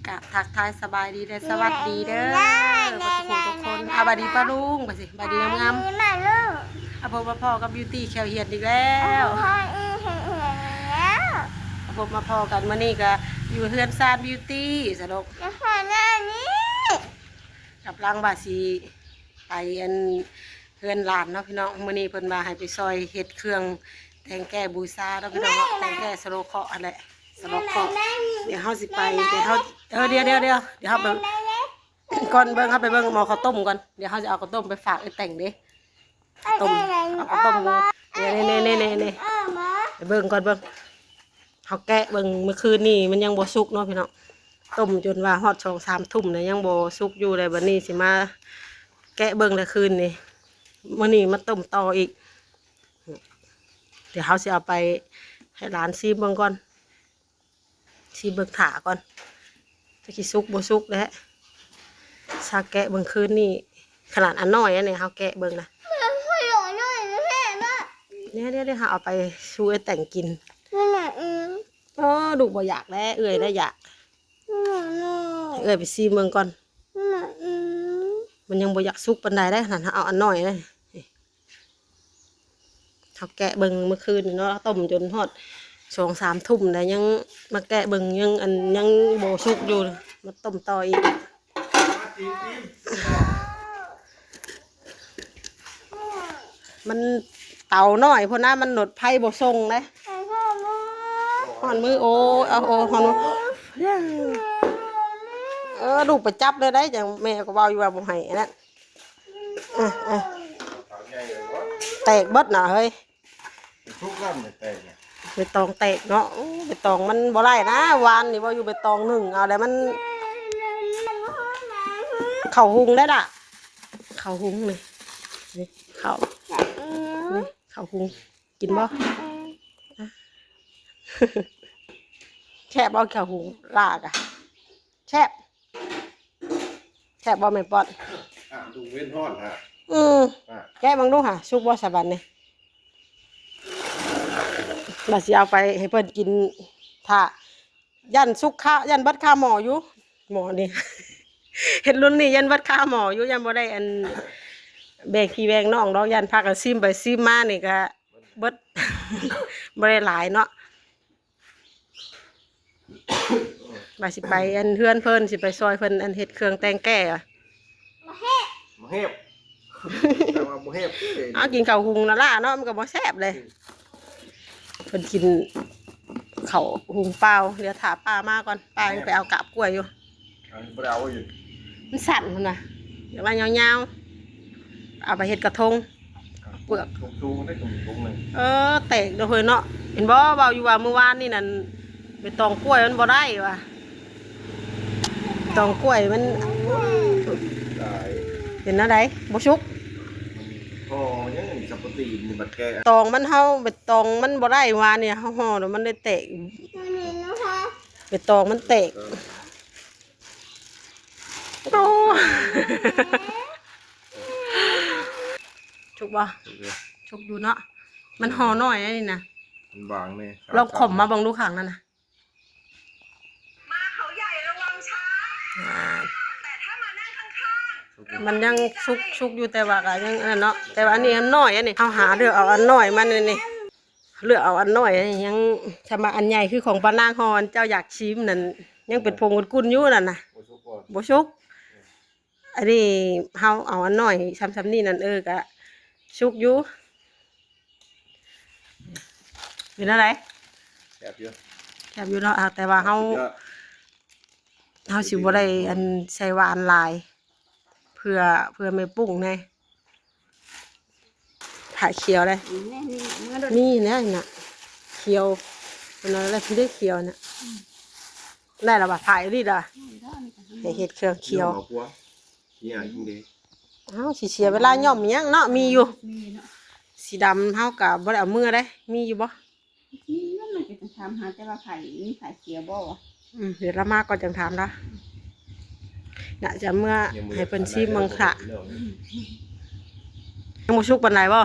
ກະທັກທາຍສະບາຍດີ ແລະ ສະຫວັດດີເດີ ເບິດທຸກຄົນ. ອາ ຫວັດດີປ້າລຸງ ໄປຊິ ຫວັດດີງາມໆ. ອາ ພົບມາພໍ້ກັບບິວຕີແຄວຮຽນອີກແລ້ວ. ອາ ພົບມາພໍ້ກັນມື້ນີ້ກະຢູ່ເຮືອນຊານບິວຕີສະດອກ. ກຳລັງວ່າຊິໄປອັນເຮືອນຫຼານເນາະພີ່ນ້ອງ. ມື້ນີ້ເພິ່ນວ່າໃຫ້ໄປຊ່ອຍເຮັດເຄື່ອງແຕ່ງແກ້ບູຊາເນາະພີ່ນ້ອງເນາະ, ແຕ່ງແກ້ສະເດາະເຄາະຫັ້ນແຫຼະ. ສະເດາະເຄາະ ດຽວເຮົາຊິໄປ ດຽວເຮົາ ເອີ ດຽວ ດຽວ ດຽວ ດຽວເຮົາໄປ ກ່ອນເບິ່ງ ເຮົາໄປເບິ່ງໝໍ້ເຂົ້າຕົ້ມກ່ອນ. ດຽວເຮົາຊິເອົາເຂົ້າຕົ້ມໄປຝາກເອື້ອຍແຕງເດ້. ຕົ້ມ ເອົາເຂົ້າຕົ້ມ ນີ້ ນີ້ ນີ້ ນີ້ ໄປເບິ່ງກ່ອນເບິ່ງ. ເຮົາແກະເບິ່ງມື້ຄືນນີ້ມັນຍັງບໍ່ສຸກເນາະພີ່ນ້ອງ, ຕົ້ມຈົນວ່າຮອດສອງສາມທຸ່ມແລ້ວຍັງບໍ່ສຸກຢູ່ເລີຍ. ບັດນີ້ຊິມາແກະເບິ່ງແລ້ວຄືນນີ້, ມື້ນີ້ມາຕົ້ມຕໍ່ອີກ. ດຽວເຮົາຊິເອົາໄປໃຫ້ຫຼານຊີມເບິ່ງກ່ອນ. ຊີມເບິ່ງຖ້າກ່ອນ ຈັກຊິສຸກບໍ່ສຸກແຫຼະ. ຊາແກະເບິ່ງຄືນນີ້ ຂະໜາດອັນນ້ອຍອັນນີ້ເຮົາແກະເບິ່ງນະ. ດຽວໆໆ ເຮົາເອົາໄປສູ່ເອື້ອຍແຕງກິນ. ເອີ ລູກບໍ່ຢາກແລ້ວ ເອື້ອຍໄດ້ຢາກ. ເອື້ອຍໄປຊີມເບິ່ງກ່ອນ. ມັນຍັງບໍ່ຢາກສຸກປານໃດເດ້ ຫັ້ນ ເຮົາເອົາອັນນ້ອຍເດ້. ເຮົາແກະເບິ່ງມື້ຄືນນີ້ເນາະ ຕົ້ມຈົນຮອດສອງສາມທຸ່ມແລ້ວ ຍັງມາແກະເບິ່ງ ຍັງ ອັນ ຍັງບໍ່ສຸກຢູ່ ມາຕົ້ມຕໍ່ອີກ. ມັນເຕົານ້ອຍພຸ້ນນະ ມັນລົດໄຟບໍ່ສົ່ງເດ້. ຮ້ອນມື ໂອ້ຍ ເອົາ ໂອ້ ຮ້ອນມື. ເອີ ລູກໄປຈັບເລີຍໄດ໋ ຈັ່ງແມ່ກໍເວົ້າຢູ່ວ່າບໍ່ໃຫ້ອັນນັ້ນ. ເອີ ເອີ ເອົາໃຫຍ່ເລີຍບໍ່? ແຕກເບິດນະເຮີ້ຍ. ມັນສຸກແລ້ວມັນແຕກນະ. ໃບຕອງແຕກເນາະ. ໂອ້ ໃບຕອງມັນບໍ່ໄດ້ນະ. ວານນີ້ເວົ້າຢູ່ໃບຕອງໜຶ້ງເອົາແລ້ວມັນ ເຂົ້າຫຸງໄດ້ລະ. ເຂົ້າຫຸງນີ້ ນີ້ເຂົ້າ ນີ້ເຂົ້າຫຸງ. ກິນບໍ່? ແຊບບໍ່ເຂົ້າຫຸງລາກະ? ແຊບ ແຊບບໍ່ແມ່ປ້ອນ? ອ່າ ລຸງເວັນຮ້ອນຮະ. ອືມ ອ່າ ແກະເບິ່ງດູຫາ ສຸກບໍ່ສະບັດນີ້? ວ່າຊິເອົາໄປໃຫ້ເພິ່ນກິນ ຖ້າ ຢ້ານສຸກຄາ ຢ້ານເບິດຄາໝໍ້ຢູ່. ໝໍ້ນີ້ ເຮັດລຸ້ນນີ້ຢ້ານເບິດຄາໝໍ້ຢູ່ ຢ້ານບໍ່ໄດ້ອັນ ແບ່ງພີ່ແບ່ງນ້ອງດອກ. ຢ້ານພາກັນຊີມໄປຊີມມານີ້ກະເບິດ ບໍ່ໄດ້ຫຼາຍເນາະ. ວ່າຊິໄປອັນເຮືອນເພິ່ນ ຊິໄປຊ່ອຍເພິ່ນອັນເຮັດເຄື່ອງແຕ່ງແກ້. ມາເຮັດ ມາເຮັດ ແຕ່ວ່າບໍ່ເຮັດເດ້. ເອົາ ກິນເຂົ້າຫຸງນະລະເນາະ ມັນກໍບໍ່ແຊບເດ້. ອືມ ເພິ່ນກິນເຂົ້າຫຸງເປົ່າ ດຽວຖ້າປ້າມາກ່ອນ. ປ້າຍັງໄປເອົາກາບກ້ວຍຢູ່. ອັນນີ້ບໍ່ໄດ້ເອົາຢູ່ ມັນສັ້ນພຸ້ນນະ ແບບວ່າຍາວໆ ເອົາໄປເຮັດກະທົງ. ເປືອກສູງໆ ໄດ້ກະທົງໜຶ່ງ. ເອີ ແຕກເດີເຮີ້ຍເນາະ. ເຫັນບໍ່ ເວົ້າຢູ່ວ່າມື້ວານນີ້ນັ້ນ ໃບຕອງກ້ວຍມັນບໍ່ໄດ້ວ່າ ຕອງກ້ວຍມັນ ຕາຍ ເປັນແນວໃດ ບໍ່ສຸກ. ມັນຫໍ່ຍັງອັນນີ້ ສະປະຕີນນີ້ບັດແກະ ຕອງມັນ ເຮົາ ໃບຕອງມັນບໍ່ໄດ້ ວານນີ້ເຮົາຫໍ່ແລ້ວມັນໄດ້ແຕກ. ໃບຕອງມັນແຕກ. ເອີ ໂອ້ ສຸກບໍ່? ສຸກຢູ່ ສຸກຢູ່ເນາະ. ມັນຫໍ່ນ້ອຍອັນນີ້ນະ ມັນບາງແນ່. ລອງຂົມມາເບິ່ງດູຂ້າງນັ້ນນະ. ອ່າ ມັນຍັງສຸກ ສຸກຢູ່ ແຕ່ວ່າກໍຍັງອັນນັ້ນເນາະ. ແຕ່ວ່າອັນນີ້ມັນນ້ອຍ ອັນນີ້ເຮົາຫາເລືອກເອົາອັນນ້ອຍມັນນີ້ ເລືອກເອົາອັນນ້ອຍ ຍັງ ຖ້າວ່າອັນໃຫຍ່ຄືຂອງປ້ານາງຫໍ່ ອັນເຈົ້າຢາກຊີມນັ້ນ ຍັງເປັນຜົງກຸ້ນໆຢູ່ນັ້ນນະ ບໍ່ສຸກບໍ່? ບໍ່ສຸກ. ອັນນີ້ເຮົາເອົາອັນນ້ອຍຊ່ຳໆນີ້ນັ້ນ ເອີ ກະສຸກຢູ່. ເປັນແນວໃດ? ແຊບຢູ່ ແຊບຢູ່ເນາະ. ອ່າ ແຕ່ວ່າເຮົາ ສຸດຍອດ ເຮົາຊິບໍ່ໄດ້ອັນໃສ່ຫວານຫຼາຍ ເພື່ອ ເພື່ອແມ່ປຸ້ງແດ່. ຜາຂຽວເດ້ ນີ້ ນີ້ ນີ້ນະ ຂຽວ ເພິ່ນວ່າແລ້ວ ເພິ່ນໄດ້ຂຽວນະ. ອືມ ໄດ້ລະວ່າ ຜາອີ່ຫຼີລະ ໃຫ້ເຮັດເຄື່ອງຂຽວ. ເອົາ ຊິເສຍເວລາຍ້ອມຫຍັງເນາະ ມີຢູ່ ມີເນາະ. ສີດຳເຮົາກະບໍ່ໄດ້ເອົາເມືອເດ້ ມີຢູ່ບໍ່? ມີຢູ່ ມັນກໍຈະຖາມຫາແຕ່ວ່າໃຜ ມີໃຜເສຍບໍ່ວະ. ອືມ ດຽວລາວມາກ່ອນຈັ່ງຖາມລາວ. ໜ້າຈະເມືອໃຫ້ເພິ່ນຊີມເບິ່ງຄະ. ຍັງບໍ່ສຸກປານໃດບໍ່?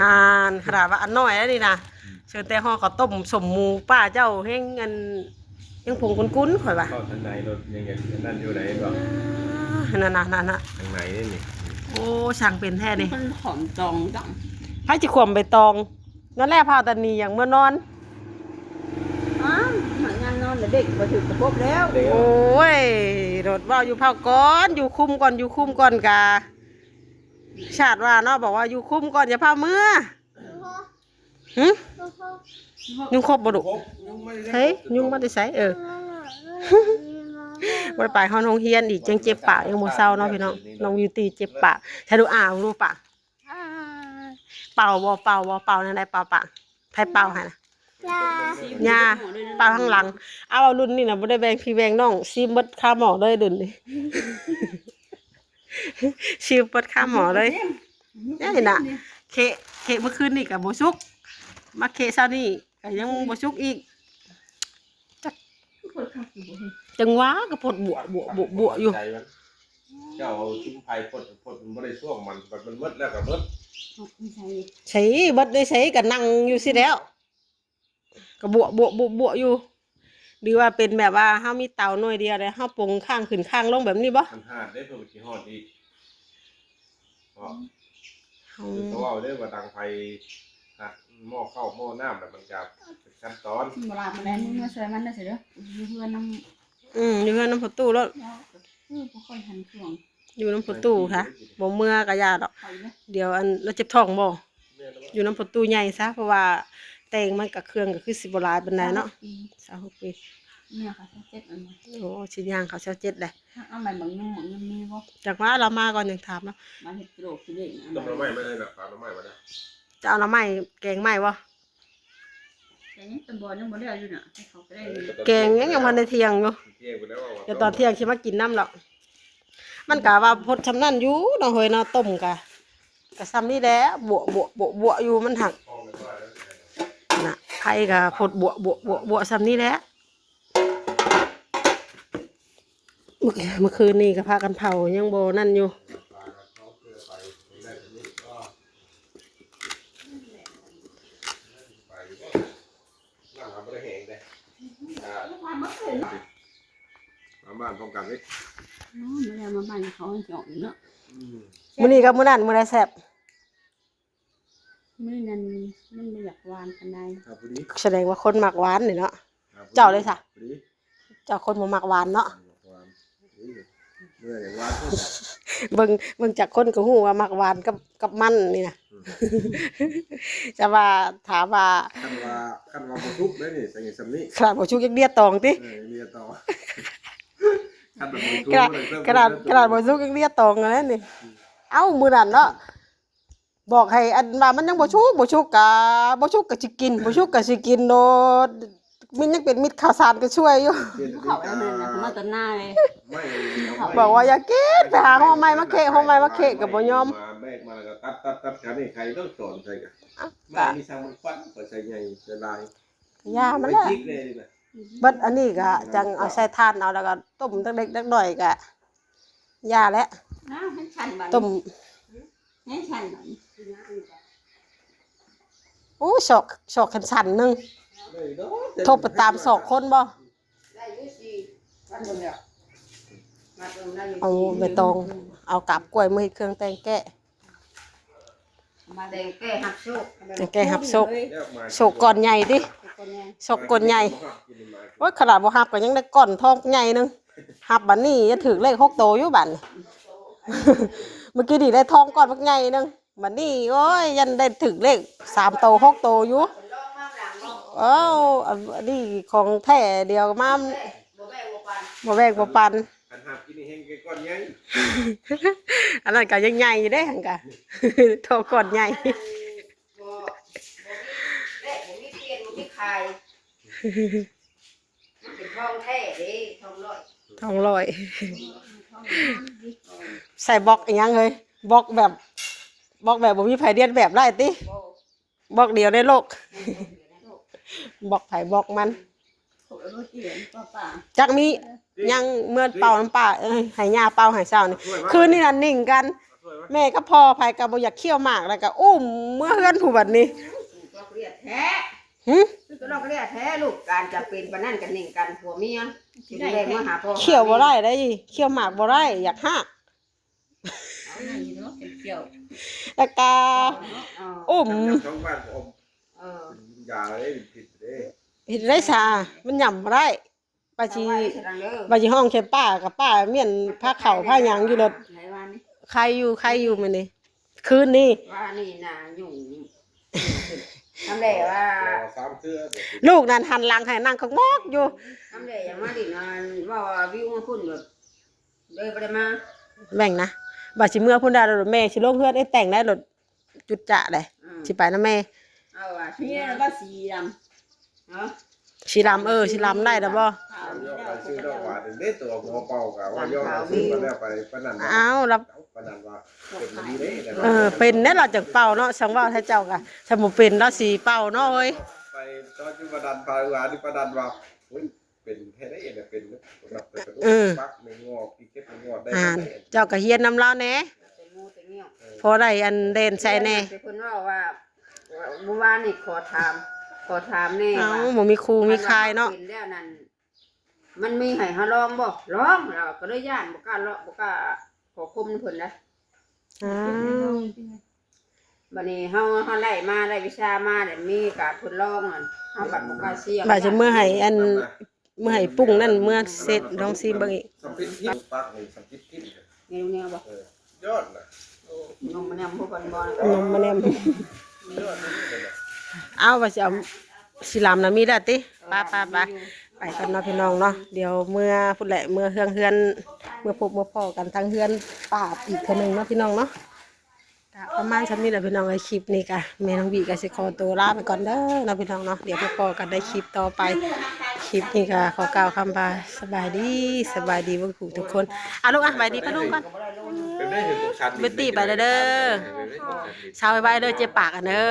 ຫານ ຂະໜາດວ່າອັນນ້ອຍແລ້ວນີ້ນະ. ອືມ ເຊີນແຕ່ຫໍ່ເຂົ້າຕົ້ມ ສົ້ມໝູ ປ້າເຈົ້າແຮງອັນ ຍັງຜົງກຸນໆ ຂ້ອຍວ່າ ເຂົ້າທາງໃນລົດຍັງ ອັນນັ້ນຢູ່ໃດບໍ່? ອ່າ ນັ້ນໆໆໆ ທາງໃນນີ້ ໂອ້ ຊ່າງເປັນແທ້ນີ້ ມັນຂອມຕອງຈັງ ໃຜຊິຂວມໃບຕອງ? ນັ້ນແຫຼະ ພາກັນໜີຢ່າງເມືອນອນ ອ້າວ ມາງານນອນແລ້ວເດັກບໍ່ຖືກກະບົບແລ້ວ ໂອ້ຍ ລົດເວົ້າຢູ່ ເຝົ້າກ່ອນ ຢູ່ຄຸມກ່ອນ ຢູ່ຄຸມກ່ອນ ກະ ຊາດວ່າເນາະ ບອກວ່າຢູ່ຄຸມກ່ອນ ຢ່າພາເມືອ. ຫຶ? ຍຸງຄົບບໍ່ລູກ? ເຮີ້ຍ ຍຸງມາແຕ່ໃສ? ເອີ ບໍ່ໄດ້ໄປຮອດໂຮງຮຽນອີກ ຍັງເຈັບປາກ ຍັງບໍ່ເຊົາເນາະພີ່ນ້ອງ. ນ້ອງບິວຕີເຈັບປາກ ໃຫ້ດູ ອ້າວ ດູປາກ ເປົ່າບໍ່? ເປົ່າບໍ່? ເປົ່າແນວໃດ? ເປົ່າປາກ ໃຜເປົ່າໃຫ້ນະ? ຍ່າ ເປົ່າທາງຫຼັງ. ເອົາ ລຸ້ນນີ້ນະ ບໍ່ໄດ້ແບ່ງພີ່ແບ່ງນ້ອງ ຊີມເບິດຄາໝໍ້ເລີຍລຸ້ນນີ້. ຊີມເບິດຄາໝໍ້ເລີຍ. ນີ້ນະ ເຄະ ເຄະເມື່ອຄືນນີ້ກະບໍ່ສຸກ ມາເຄະເຊົ້ານີ້ກະຍັງບໍ່ສຸກອີກ. ຈັກ ຄືຄົນຄັກຢູ່ບໍ່ເຮີ້ຍ? ຈັ່ງວ່າກະພົດບົວໆໆຢູ່. ເຈົ້າເອົາຊຸມໄຟພົດ ພົດມັນບໍ່ໄດ້ຊ່ວງມັນ ບັດມັນໝົດແລ້ວກະໝົດ. ໃສ ເບິດໄດ້ໃສ ກະນັ່ງຢູ່ຊີ້ແລ້ວ. ກະບົວໆໆຢູ່. ຫຼືວ່າເປັນແບບວ່າເຮົາມີເຕົາໜ່ວຍດຽວ ແລ້ວເຮົາປົງຂ້າງຂຶ້ນຂ້າງລົງແບບນີ້ບໍ່? ມັນຫາດເດ້ ເພິ່ນກະຊິຮອດອີກ. ເພາະ ເຮົາ ຄືເຂົາເວົ້າເດ້ວ່າດັງໄຟ ຫາດໝໍ້ເຂົ້າໝໍ້ນ້ຳ ແລ້ວມັນກະເປັນຂັ້ນຕອນ. ບໍ່ລາບມາແລ້ວ ມຶງມາຊ່ວຍມັນເດີ ຢູ່ເຮືອນນຳ ອືມ ຢູ່ເຮືອນນຳພໍ່ຕູ້ໂລດ. ເອີ ບໍ່ຄ່ອຍຫັນຊ່ວງ ຢູ່ນຳພໍ່ຕູ້ຊະ ບໍ່ເມືອກະຢ່າດອກ. ດຽວອັນລາວເຈັບທ້ອງບໍ່? ຢູ່ນຳພໍ່ຕູ້ໃຫຍ່ຊະ ເພາະວ່າແຕ່ງມັນກະເຄື່ອງກະຄືຊິບໍ່ຫຼາຍປານໃດເນາະ. ຊາວຫົກປີ ຊາວຫົກປີ ເມຍເຂົາຊາວເຈັດແມ່ນບໍ່? ໂອ້ ຊິຍ່າງເຂົ້າຊາວເຈັດແລ້ວ. ເອົາໃໝ່ບັກຍືມ ບັກຍືມມີບໍ່? ຈັກວ່າລາວມາກ່ອນຈັ່ງຖາມລາວ. ມາເຮັດໂລກຊິເດ້ງ ຕົ້ມໜໍ່ໄມ້ມາເລີຍນະ ປາໜໍ່ໄມ້ມາເລີຍ. ຈະເອົາໜໍ່ໄມ້ແກງໃໝ່ບໍ່? ແກງຍັງ ຕຳບໍ່ຍັງບໍ່ແລ້ວຢູ່ນະ ໃຫ້ເຂົາໄປໄດ້ຢູ່. ແກງຍັງ ຍັງບໍ່ທັນໄດ້ທ່ຽງຢູ່ ທ່ຽງໄປແລ້ວວ່າ ດຽວຕອນທ່ຽງຊິມາກິນນຳດອກ. ມັນກະວ່າພົດຊ່ຳນັ້ນຢູ່ເນາະເຮີຍເນາະ ຕົ້ມກະ ກະຊ່ຳນີ້ແຫຼະ ບົວໆໆຢູ່ ມັນຫັກນະ ໄຟກະພົດບົວໆໆຊ່ຳນີ້ແຫຼະ. ເມື່ອ ເມື່ອຄືນນີ້ກະພາກັນເຜົາ ຍັງບໍ່ນັ້ນຢູ່. ນ້ຳມັນບໍ່ໄດ້ແຫ້ງເດ້ ອ່າ ມາບ້ານພ້ອມກັນເດ້. ອໍ ມື້ແລງມາບ້ານເຂົາໃຫ້ຈອກເນາະ. ອືມ ມື້ນີ້ກັບມື້ນັ້ນ ມື້ໃດແຊບ? ມື້ນັ້ນມັນບໍ່ຢາກຫວານປານໃດ. ສະແດງວ່າຄົນມັກຫວານນີ້ເນາະ. ເຈົ້າເລີຍຊະ ເຈົ້າຄົນບໍ່ມັກຫວານເນາະ. ເບິ່ງ ເບິ່ງຈາກຄົນກະຮູ້ວ່າມັກຫວານກັບ ກັບມັນນີ້ນະ. ອືມ ຈະວ່າ ຖາມວ່າ ຄັນວ່າ ຄັນວ່າບໍ່ສຸກເດ້ນີ້ ໃສ່ສ່ຳນີ້ ຂະໜາດບໍ່ສຸກຍັງເລຍຕອງຕິ. ເອີ ເລຍຕອງ ຂະໜາດ ຂະໜາດບໍ່ສຸກຍັງເລຍຕອງຫັ້ນແຫຼະນີ້. ອືມ ເອົ້າ ມື້ນັ້ນເນາະ ບອກໃຫ້ອັນວ່າມັນຍັງບໍ່ສຸກ ບໍ່ສຸກກະ ບໍ່ສຸກກະຊິກິນ ບໍ່ສຸກກະຊິກິນໂລດ. ມັນຍັງເປັນມິດ ເຂົ້າສານກະຊ່ວຍຢູ່. ເຂົ້າອັນນັ້ນນະ ມາແຕ່ນາເລີຍ. ບອກວ່າຢ່າກິນ ໄປຫາຫໍ່ໄມ້ມາເຄະ ຫໍ່ໄມ້ມາເຄະກະບໍ່ຍອມ. ມາແບກມາແລ້ວກະຕັດໆໆ ກະນີ້ໄຂຕ້ອງສອນໃສ່ກະ ໄມ້ນີ້ຊ່າງມັນຄວັນ ຂ້ອຍໃສ່ໃຫຍ່ໃສ່ຫຼາຍ ກະຢ່າມັນແຫຼະ. ເບິດອັນນີ້ກະຈັ່ງເອົາໃສ່ຖ່ານເອົາ ແລ້ວກະຕົ້ມຈັກເລັກຈັກໜ້ອຍກະຢ່າແຫຼະ. ຕົ້ມ ໂອ້ ສອກ ສອກຄັນສັ້ນໜຶ່ງ ທົບໄປຕາມສອກຄົນບໍ່? ເອົາໃບຕອງ ເອົາກາບກ້ວຍມາເຮັດເຄື່ອງແຕ່ງແກ້ ມາແຕ່ງແກ້ຮັບໂຊກ ແຕ່ງແກ້ຮັບໂຊກ. ໂຊກກ້ອນໃຫຍ່ຕິ ໂຊກກ້ອນໃຫຍ່. ໂອ້ຍ ຂະໜາດບໍ່ຮັບກະຍັງໄດ້ກ້ອນທອງໃຫຍ່ໜຶ່ງ ຮັບບາດນີ້ຈະຖືກເລກຫົກໂຕຢູ່ບາດນີ້. ເມື່ອກີ້ນີ້ໄດ້ທອງກ້ອນບັກໃຫຍ່ໜຶ່ງ ບາດນີ້ ໂອ້ຍ ຢ້ານໄດ້ຖືກເລກສາມໂຕຫົກໂຕຢູ່. ເອົ້າ ອັນນີ້ຂອງແທ້ ດຽວມາ ບໍ່ແບ່ງບໍ່ປັນ ບໍ່ແບ່ງບໍ່ປັນ. ຄັນຫາບກິນແຮງແກ່ກ້ອນໃຫຍ່ ອັນນັ້ນກະຍັງໃຫຍ່ຢູ່ເດ້ ຫັ້ນກະ ໂຕກ້ອນໃຫຍ່ ບໍ່ ບໍ່ມີແລກ ບໍ່ມີປ່ຽນ ບໍ່ມີຂາຍ. ມັນເປັນທອງແທ້ເດ້ ທອງຮ້ອຍ ທອງຮ້ອຍ. ທອງງາມເດ້ ທອງ ໃສ່ບລັອກອີ່ຫຍັງເຮີ້ຍ? ບລັອກແບບ ບລັອກແບບບໍ່ມີໃຜລຽນແບບໄດ້ຕິ? ບໍ່ ບລັອກດຽວໃນໂລກ ບລັອກໃຜບລັອກມັນ. ຈັກມີຍັງເມືອເປົ່ານຳປ້າ ເອີ ໃຫ້ຍ່າເປົ່າໃຫ້ເຊົ້ານີ້. ຄືນນີ້ນະໜິ່ງກັນ ແມ່ກັບພໍ່ໃຜກະບໍ່ຢາກຄ້ຽວໝາກ ແລ້ວກະອຸ້ມເມືອເຮືອນຜູ້ບັດນີ້. ເຈົ້າກະລຽດແທ້ ຫື? ກໍລອກເລຍແທ້ລູກ ການຈຳເປັນປານນັ້ນກັນເໜັງກັນຜົວເມຍ ຊິໄດ້ເມືອຫາພໍ່ ຂ້ຽວບໍ່ໄດ້ເດ້ ຂ້ຽວໝາກບໍ່ໄດ້ ຢາກຮາກ ເອົານັ້ນຢູ່ເນາະ ຂ້ຽວ ແລ້ວກະ ເອີ ອຸ້ມ ເອີ ຢາເດ້ ຜິດເດ້ ເຮັດໄດ້ຊາ ມັນຫຍ້ຳບໍ່ໄດ້ ວ່າຊິ ເອົາໄວ້ໃສ່ຫຼັງເດີ ວ່າຊິຮ້ອງໃສ່ປ້າ ກໍປ້າມ້ຽນພາເຂົ້າພາຫຍັງຢູ່ ລົດ ໄຂຢູ່ ໄຂຢູ່ມື້ນີ້ ຄືນນີ້ ວ່ານີ້ນາຫຍຸ້ງ ທຳແຫຼວ່າ ສາມເທື່ອ ລູກນັ້ນຫັນຫຼັງໃຫ້ນັ່ງຂະໝອກຢູ່ ທຳແຫຼຢ່າງມາດິນ ອັນເວົ້າວ່າວິວມາພຸ້ນ ໂດຍບໍ່ໄດ້ມາ ແມ່ນນະ ວ່າຊິເມືອພຸ້ນດາ ແມ່ຊິລົງເຮືອນເອແຕ່ງໄດ້ ລົດຈຸດຈະໄດ໋ ອືມ ຊິໄປນຳແມ່ ເອົາວ່າເມຍວ່າສີດຳ ເນາະ ສີດຳ ເອີ ສີດຳໄດ້ແລ້ວບໍ່? ເອົາໄປຊື້ດອກຫວານເດ້ ຕົວໝໍເປົ່າກະວ່າຍ້ອນຊື້ມາແລ້ວໄປປານນັ້ນ ເອົາລະ ປານນັ້ນວ່າເປັນດີເດ້ ເອີ ເປັນແດ່ລາວຈັ່ງເປົ່າເນາະ ຊ່າງເວົ້າແທ້ເຈົ້າກະ ຖ້າບໍ່ເປັນລາວຊິເປົ່າເນາະເອີຍ ໄປຕອນຢູ່ປານນັ້ນ ປານວ່ານີ້ປານນັ້ນວ່າ ໂອ້ຍ ເປັນແທ້ເດ້ ເປັນແບບເປັນ ເອີ ປັກໃນງອກ ທີ່ເກັບໃນງອກໄດ້ ອ່ານ ເຈົ້າກໍຮຽນນຳລາວແດ່ ແຕ່ງູແຕ່ງຽວ ພໍໄດ້ອັນແລ່ນໃສ່ແດ່ ເພິ່ນເວົ້າວ່າ ມື້ວານນີ້ຂໍຖາມ ຂໍຖາມແດ່ ເອົ້າ ວ່າ ບໍ່ມີຄູມີຄາຍເນາະ ເປັນແລ້ວນັ້ນ ມັນມີໃຫ້ເຮົາລອງບໍ່? ລອງ ລາວກໍເລີຍຢ້ານ ບໍ່ກ້າເລາະ ບໍ່ກ້າຂໍຄົມນຳເພິ່ນນະ ອ້າວ ບັດນີ້ເຮົາ ເຮົາໄດ້ມາ ໄດ້ວິຊາມາ ແລ້ວມີການທົດລອງ ຫັ້ນ ເຮົາບັດບໍ່ກ້າສ່ຽງ ບາດຊິເມືອໃຫ້ອັນ ເມືອໃຫ້ປຸ້ງນັ້ນ ເມືອເຊັດລອງຊີມເບິ່ງອີກ ສຳພິດທິດ ປັກນີ້ສຳພິດທິດ ແນວແນວບໍ່? ເອີ ຍອດນະ ໂອ້ ນົມມາແນມບໍ່ ນມມາແນມ ຍອດນະ ເອົາ ວ່າຊິເອົາ ສີລຳນະມີແລ້ວຕິ? ເອີ ໄປໆໆ ໄປກ່ອນເນາະພີ່ນ້ອງເນາະ ດຽວເມືອພຸ້ນແຫຼະ ເມືອເຮືອນ ເຮືອນ ເມືອພົບເມືອພໍ້ກັນທາງເຮືອນປ້າອີກເທື່ອໜຶ່ງເນາະພີ່ນ້ອງເນາະ ກະປະມານສ່ຳນີ້ແຫຼະພີ່ນ້ອງເອີຍ ຄລິບນີ້ກະແມ່ນ້ອງບີກະຊິຂໍຕົວລາໄປກ່ອນເດີເນາະພີ່ນ້ອງເນາະ ດຽວພົບພໍ້ກັນໃນຄລິບຕໍ່ໄປ ຄລິບນີ້ກະຂໍກ່າວຄຳວ່າສະບາຍດີ ສະບາຍດີເບິດທຸກຄົນ ອາລູກອະ ສະບາຍດີປ້າລຸງກ່ອນ ເປັນໄດ້ເຫັນພວກສັດ ເບດຕີ້ໄປແລ້ວເດີ ເຊົາໄວໆເດີ ເຈັບປາກກັນເດີ.